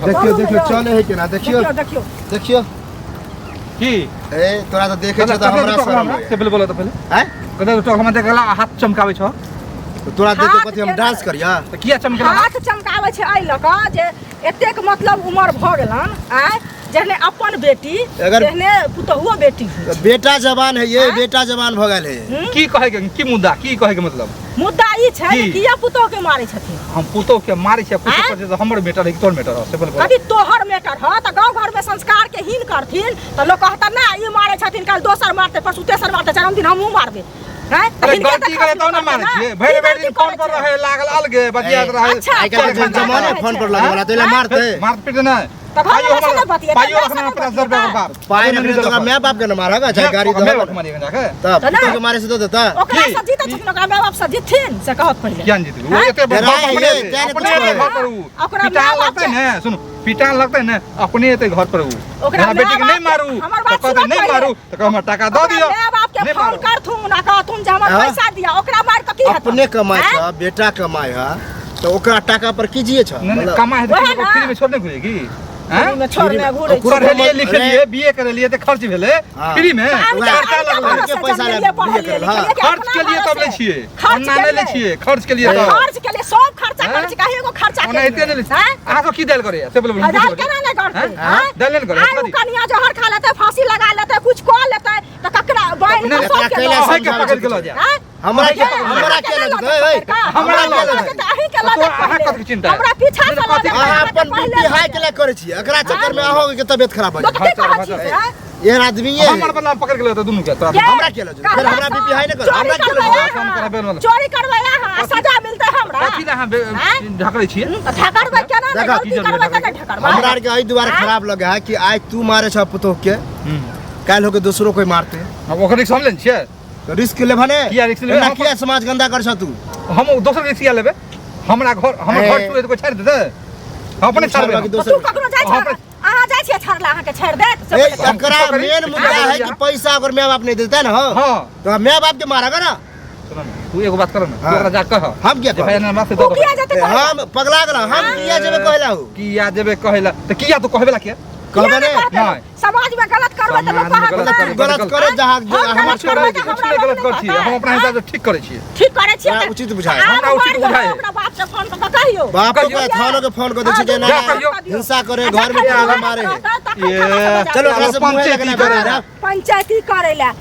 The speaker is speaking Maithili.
देखियो देखियो चले है केना देखियो। देखियो देखियो। देखियो। की? ए तोरा तऽ देखै छौ तऽ हमरा शरम होइए। से पहिले बोलो तऽ पहिले। आँय? कतऽ तो हमरा देखला हाथ चमकाबै छौ। तऽ तोरा देख के हाथ कथी हम केना? डांस करिया? तऽ किया चमकेला? हाथ चमकाबै छै एहि लऽ कऽ जे एतेक मतलब उमर भऽ गेलन आँय, जेहने अपन बेटी तेहने पुतहुओ बेटी होइ छै। बेटा जवान है ये, आँय? बेटा जवान भऽ गेल है। की कहै के की मुद्दा, की कहै के मतलब? मुद्दा ई छै जे की? किया पुतोह के मारै छथिन? हम पुतोह के मारै छियै, पुतोह आँय? पर जे हमर मेटर है कि तोहर मेटर है, से पहिले बोल। कभी तोहर मेटर ह तऽ गाँव घर में संस्कार के हीन करथिन तऽ लोक कहता ना ई मारै छथिन, काल्हि दोसर मारतै, परसू तेसर मारतै, चारिम दिन हमहूँ मारबै। आँय? तऽ अरे हिनके तऽ गलती करे खर्च तब ने करतै मारै ना। छियै। भरि की भरि दिन गलती फोन करै पर छै? रहै लागल अलगे बतियाइत रहै। अच्छा, आइ काल्हि अच्छा, के जमाना अच्छा, फोन पर अच्छा। लगे वाला तऽ एला आँय? मारतै। मारत पीट नहि। तऽ घर पाइयो वाला से हमर नहि बतियेतै, पाइयो माय से रखना नहि 50 रुपया बतियेतै। बाप। पाइ रखने तऽ ओकरा माय बाप के ने मारब, चाहे गाड़ी माय दहक। बाप मारिए जाके। तब तऽ नहि। पुतोह के मारे से दऽ देता। ओकरा की? से जीतै छथिन, ओकरा माय बाप से जीतथिन से कहत पहिले। किया नहि जीतबै? ओ आँय? एते बड़ डराइ बाप है, अपने ये, एतै, तें ने अपने कुछ एतै कहै। घर पर उ। ओकरा पिटान माय बाप लगतै के- ने, सुनू, पिटान लगतै ने, अपने एतै घर पर उ। ओकरा जेना बेटी के माय नहि बाप मारू, के- हमर तऽ बात कहतै सुनऽ नहि पहिले। मारू, तऽ कहब हमरा टाका दऽ ओकरा दिअ। माय बाप के नहि फोन मारू। करथुन आ कहथुन जे हमर हाँ? पैसा दिअ, ओकरा मारि कऽ की हेतै? अपने कमाइ आँय? छ, बेटा कमाइ ह, तऽ ओकरा टाका पर की जिए छ? नहि, नहि, मतलब कमाइ है तऽ वएह केकरो ना। फ्री में छोड़ नहि घुरे की? आँय? फ्री में छोड़ने फ्री में- घुरै छै। ओकरो पढ़ेलिए कमाइ- लिखेलिए, बीए करेलिए तऽ खर्च भेलै हाँ। फ्री में। तऽ आब वएह। खर्चा के लगलै। भरोसे के पैसा जन्मेलिए, लए पढ़लिए, बीए करल, लिखलिए कि खर्च अपना के लिए तब लै भरोसे। छियै, खर्च ओना के नहि लै लिए। छियै, खर्च के लिए तब। खर्च के लिए सब खर्चा हैं? करै छै, कहीं एगो खर्चा के ओना एते नहि लै लिए। हैं? अहाँ सब की देल करैया से बोलू। आ दाल केना नहि करतै? हैं? हैं? दालि नहि करैया, आइ ओ कथी? कनिया जहर खा लेतै, फांसी लगा लेतै, कुछ कऽ लेतै तऽ ककरा बान्हि नहि, कऽ एकरा सबके कैला लऽ अहाँके समझाबै पकड़ि के छै। लऽ जायब। हैं? हमरा अहाँके के पकड़ि हमरा के लऽ जेतै? ओए, हमरा हमरा लऽ के लऽ जेतै। जेतै? अहीं के लऽ तो जायत अहाँ पहिले। कथी के चिंता है? हमरा पीछा से लऽ कथी- जायत, अहाँ अहाँके अपन पहिले बीपी लऽ हाई जायत। के लए करै छियै, एकरा चक्कर में अहाँ के तबियत खराब भऽ तो जायत। कथी कहै छियै से, हैं? एहन आदमी ये हमर बदला पकड़ के लेतै दुनू के तोरा। के? हमरा के लऽ जेतै? फेर हमरा बीपी हाई नहि कर, चोरी हमरा के लऽ करबै जेतै? हम अहाँ। करबै वाला। चोरी करबै अहाँ, आ सजा मिलतै हमरा। कथी लए अहाँ हैं? ढकलै छियै? तऽ ठकरबै केना नहि? देखा, गलती की जरूरी करबै तऽ है नहि ठकरबै? हमरा आरके एहि दुआरे खराब लगे है कि आइ तू मारे छ पुतोह के, काल्हि होके दोसरो कोई मारते। अब ओकर रिक्स हम लेने छियै। तो रिस्क लेबह ने? किया रिस्क लेबै? एना हम- किया समाज गंदा कर छ तू? हम दोसर रिक्स किया लेबै? हमरा घर, हमर ए। घर छुए तऽ कोई छाड़ि देतै? हम अपने तू छाड़बै। छाड़बह कि तऽ दोसर तू ककरो जाइ हम छह? अहाँ जाइ छियै छाड़ला, अहाँके छाड़ि देत? से ए, पहिले कहू। एकरा करी? मेन मुद्दा है कि पैसा अगर माय बाप नहीं देता ना हो, हाँ। तो माय बाप के मारेगा ना। सुन ना, तू एगो बात कर ना, तू हाँ। ओकरा जा कह। हम किया जे भाई कहबै? हमरा से ओ दऽ दे। किया जेतै ए, कहै ला? हम पगला गेला, हम किया जेबै कहला हूँ? किया जेबै कहै ला? तऽ किया तू कहबे ला किया? कहबे किया ने? नहि कहतै? नहि। समाज में गलत करबै तऽ लोक समाज में कहत गलत नहि। करबै। गलत करे जहाँ हम हमर गलत छोड़े करबै तऽ कुछ हमरा नहि गलत लोक करै छियै, हम अपना हिसाब से ठीक करै छियै। ठीक करै छियै हमरा तऽ उचित बुझाय। आब हमरा उचित मारि बुझाय। अपना बाप से फोन कऽ कऽ कहियौ। बापो के कहियौ। थानो के फोन कर दै छै जे जा ना कहियौ। हिंसा करे, आ घर में जखन ताला मारत मारे है। रहतै, तखन ये। थाना से बजा चलो ओकरा से मुँह पंचायती लगना करे बना पंचायती करै लए।